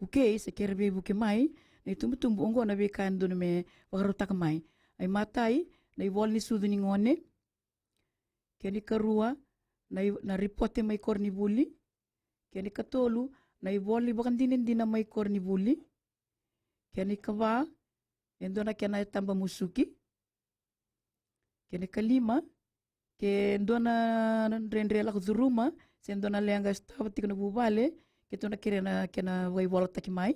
vukei se kere veivuke mai na itubutubu, oqo na veika e dodonu me vakarautaka mai. Ai matai, na ivola ni sucu ni gone. Kena ikarua, na i-, na ripote mai koronivuli. Kena ikatolu, na ivola ni vakadinadina mai koronivuli. Kena ikava, e dua na kena taba musuki. Kena ikalima, ke dua na dredre lako curuma, se dua na leqa e sotava tiko na vuvale, keitou na kerea na kena vakaivolataki mai.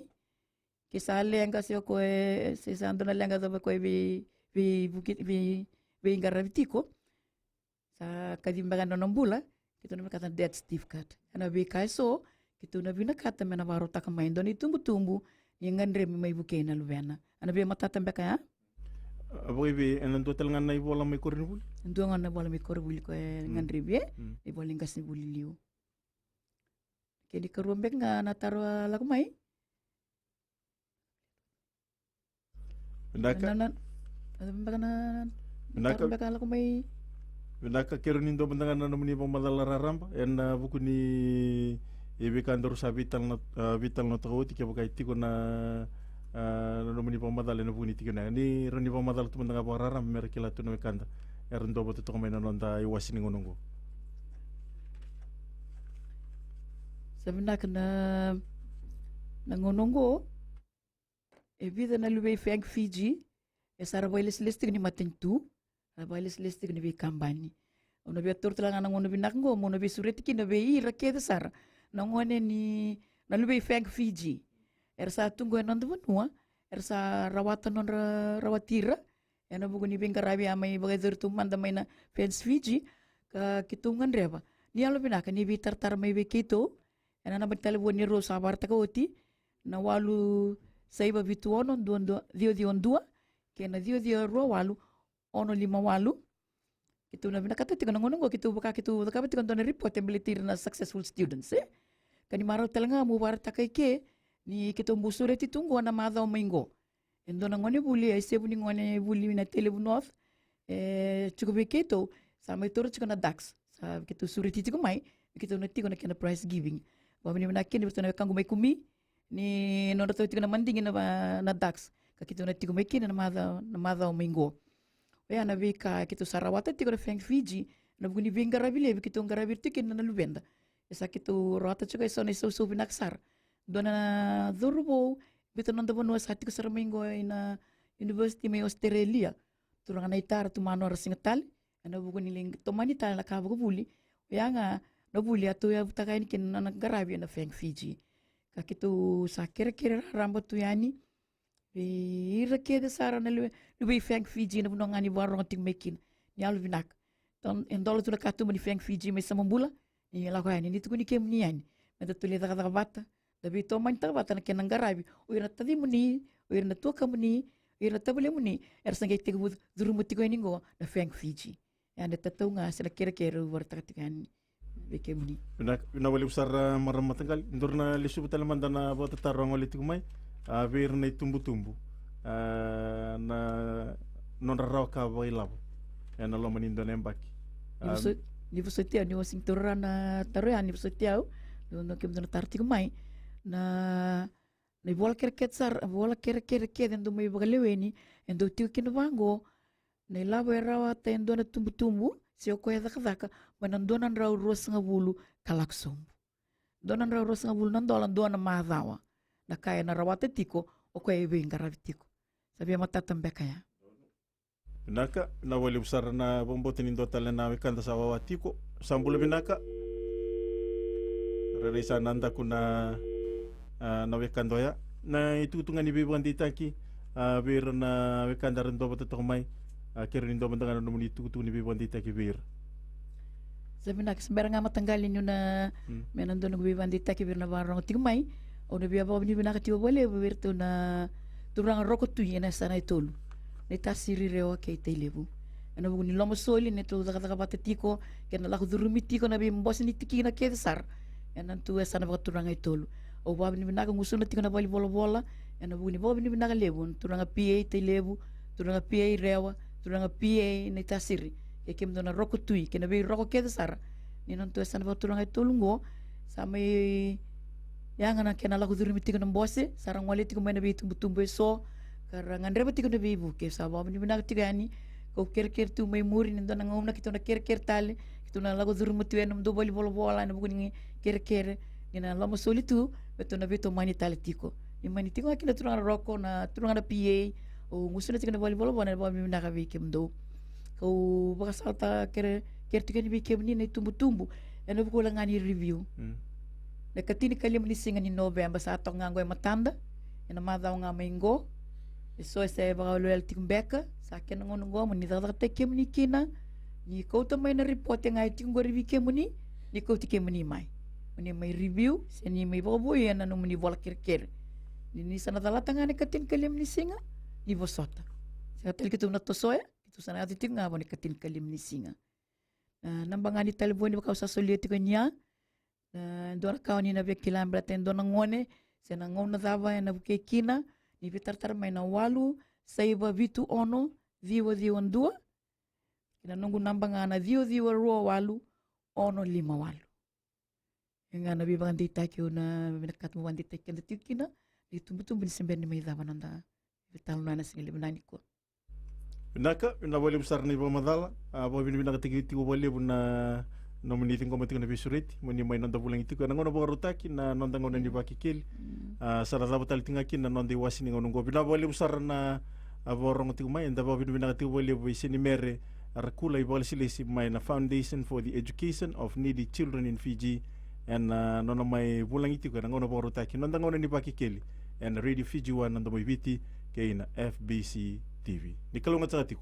Ke sa leqa se o koya, se sa dua na leqa cava o koya vei, vei vuki, vei, veiqaravi tiko. Sa kacivi beka na nona bula, keitou na vinakata na death certificate. Ena veika eso, keitou na vinakata me na vakarautaka mai e dua na itubutubu ni gadrevi mai vukei na luvena. Ena veimatata beka ya? A, vakaivei, ena dua tale ga na ivola mai koronivuli? Dua ga na ivola mai koronivuli ko e gadrevi, e? Mm. Ivola ni qasenivuli liu. Kena ikarua beka ga na taro a lako mai. Vinaka. Na, na, na, beka na, na, vinaka. Taro beka lako mai. Vinaka, keirau ni dua mada ga na nomuni vakamacala raraba ena vuku ni veika daru sa veitalanoa, a, veitalanoataka oti, kevaka e tiko na, a, na nomuni vakamacala ena vuku ni tikina. Ni rawa ni vakamacala tu mada ga vakararaba me ra kila tu na wekada era dua vata toka mai na noda iwasi ni gauna oqo. Sa vinaka na, na gauna oqo. E vica na luvei Bank Fiji e sa ra vakailesilesi tiko ni matanitu, ra vakailesilesi tiko ni veikabani. Au na via taura tale ga na gauna vinaka oqo meu na veisureti kina vei ira kece sara na gone ni, na luvei Bank Fiji era sa tu qo ena noda vanua, era sa rawata nodra, rawati ira ena vuku ni veiqaravi a mai vakayacori tu mada mai na Bank Fiji, ka keitou gadreva ni yalovinaka ni veitaratara mai vei keitou ena naba ni talevoni rau sa vakaraitaka oti, na walu saiva vitu ono dua dua ciwa ciwa dua kei na ciwa ciwa rua walu ono lima walu. Keitou na vinakata tiko na gauna oqo, keitou vaka keitou cakava tiko e dua na ripote baleti ira na successful students, e? Ka ni marau tale ga meu vakaraitaka i ke ni keitou bau sureti tu oqo na macawa mai oqo. E dua na gonevuli, e sevu ni gonevuli na Tailevu North, e tiko vei keitou, sa mai taura tiko na Dux. Sa keitou sureti tiko mai, keitou na tiko na kena prize giving. Vakavinavinaka kina vei iratou na wekaqu mai Kumi, ni nodratou tiko na madigi na va-, na Dux. Ka keitou na tiko mai kina na maca-, na macawa mai qo. Oya na veika keitou sa rawata tiko na Bank Fiji, na vuku ni veiqaravi levu keitou qaravi ira tiko kina na luveda. E sa keitou rawata tiko eso na isausau vinaka sara. Dua na cauravou, biuta na noda vanua, sa tiko sara mai qo ina university mai Australia. Turaga na itara tu mano ra siga tale, ena vuku ni lai tomani tale na ka vakavuli. Oya ga na vuli a tauyavutaka yani kina na nona qaravi ena Bank Fiji. Ka keitou sa kerekere raraba tu yani vei ira kece sara na luve, luvei Bank Fiji ena vanua ga ni vakarorogo tiko mai kina. Ni yalovinaka. Don-, e dola tu na katuba ni Bank Fiji mai Samabula, ni lako yani, ni tukuni kemuni yani. Meda tu lai cakacaka vata, da veitomanitaka vata na kena qaravi o ira na tacimuni, o ira na tuakamuni, o ira na tavalemuni era sa qai tekivu curuma tiko yani qo na Bank Fiji. Ya na itatau ga se na kerekere au vakaraitaka tiko yani vei kemuni. Vinaka, vinaka vakalevu sara, marama mataqali. Daru na lesuva tale mada na vakatataro a gole tiko mai, a, vei ira na itubutubu, a, na nodra rawa ka vakailavo ena loma ni dua na yabaki. Ni vosoti, ni vosoti au, ni au sega ni taura na taro ya, ni vosoti au. Dua na kemudou na taro tiko mai. Na, na ivola kerekere sara, vola kerekere kece e dau mai vakaleweni, e dau tiko kina vaqo. Na ilavo e rawata e dua na tubutubu se o koya e cakacaka mai na dua na drau ruasagavulu ka lako sobu. Dua na drau ruasagavulu na dola dua na macawa. Na ka ena rawata tiko o koya e veiqaravi tiko. Sa via matata beka ya. Vinaka, vinaka vakalevu sara, na vakabauta ni dua tale na wekada sa wawa tiko. Sa bula vinaka. Rairai sa na daku na, a, na wekada oya. Na itukutuku ga ni veivakadeitaki, a, vei ira na wekada era dua vata toka mai. A, keirau ni dua mada ga na nomuni itukutuku ni veivakadeitaki vei ira. Sa vinaka, se bera ga mataqali niu na, mm, me na dua noqu veivakadeitaki vei ira na vakarorogo tiko mai. Au na via vakavinavinaka tiko vakalevu vei iratou na turaga Roko Tui ena yasana e tolu, Naitasiri, Rewa kei Tailevu. Ena vuku ni lomasoli, neitou cakacaka vata tiko kei na lako curumi tiko na veibose ni tikina kece sara ena neitou yasana vakaturaga e tolu. Au vakavinavinaka, gusuna tiko na valenivolavola ena vuku ni vakavinavinaka levu na turaga P A Tailevu, turaga P A Rewa, turaga P A Naitasiri, kei kemudou na Roko Tui kei na veiroko kece sara ni neitou yasana vakaturaga e tolu qo. Sa mai Ia ga na kena lako curumi tiko na bose, sa ra gole tiko mai na veitubutubu eso, ka ra gadreva tiko na veivuke. Sa vakavinavinaka tiko yani, kau kerekere tu mai muri ni dua na gauna keitou na kerekere tale, keitou na lako curuma tu ena nomudou valenivolavola ena vuku ni kerekere, ni na lomasoli tu, me tou na veitomani tale tiko. Ni mani tiko ga kina turaga na Roko, na turaga na P A, au gusuna tiko na valenivolavola, na vakavinavinaka vei kemudou. Kau vakasalataka kere, kere tiko yani vei kemuni na itubutubu, ena vuku wale ga ni review. Mm. Na ikatinikalima ni siga ni Noveba sa toka ga qo e matada, ena macawa ga mai qo. Eso e se vakawelewele tiko beka, sa kena gauna qo mo ni cakacakataki kemuni kina, ni kauta mai na ripote ga e tiko qori vei kemuni, ni kauti kemuni mai. Mo ni mai review, se ni mai vakavouya na nomuni vola kerekere. Ni, ni sa na calata ga na ikatinikalima ni siga, ni vosota. Sega tale keitou na tosoya, keitou sa na yaco tiko ga vua na ikatinikalima ni siga. Na naba ga ni talevoni vaka au sa solia tiko ni ya. Na dua na ka o ni na via kila baleta e dua na gone, se na gauna cava ena vukei kina, ni veitaratara mai na walu, saiva vitu ono, ciwa ciwa dua. Kei na noqu naba ga na ciwa ciwa rua walu, ono lima walu. E ga na veivakadeitaki au na vinakata mo vakadeitaki keda tiko kina, na itubutubu ni se bera ni mai cava na noda veitalanoa ena siga levu nikua. Vinaka, vinaka vakalevu sara na ivakamacala. A, vakavinavinakataki tiko vakalevu na nomuni ciqoma tiko na veisureti mo ni mai noda vulagi tiko ena gauna vakarautaki, na noda gauna ni Vakekeli. Mm. A, sa ra cava tale tiko ga kina na noda iwase ni gauna oqo. Vinaka vakalevu sara na, a, vakarorogo tiko mai. Eda vakavinavinaka tiko vakalevu vei Seinimere Rakula, ivakalesilesi mai na Foundation for the Education of Needy Children in Fiji, ena, a, nona mai vulagi tiko ena gauna vakarautaki, noda gauna ni Vakekeli, ena Radio Fiji One, na Domo i Viti, kei na F B C T V. Ni kalougata tiko.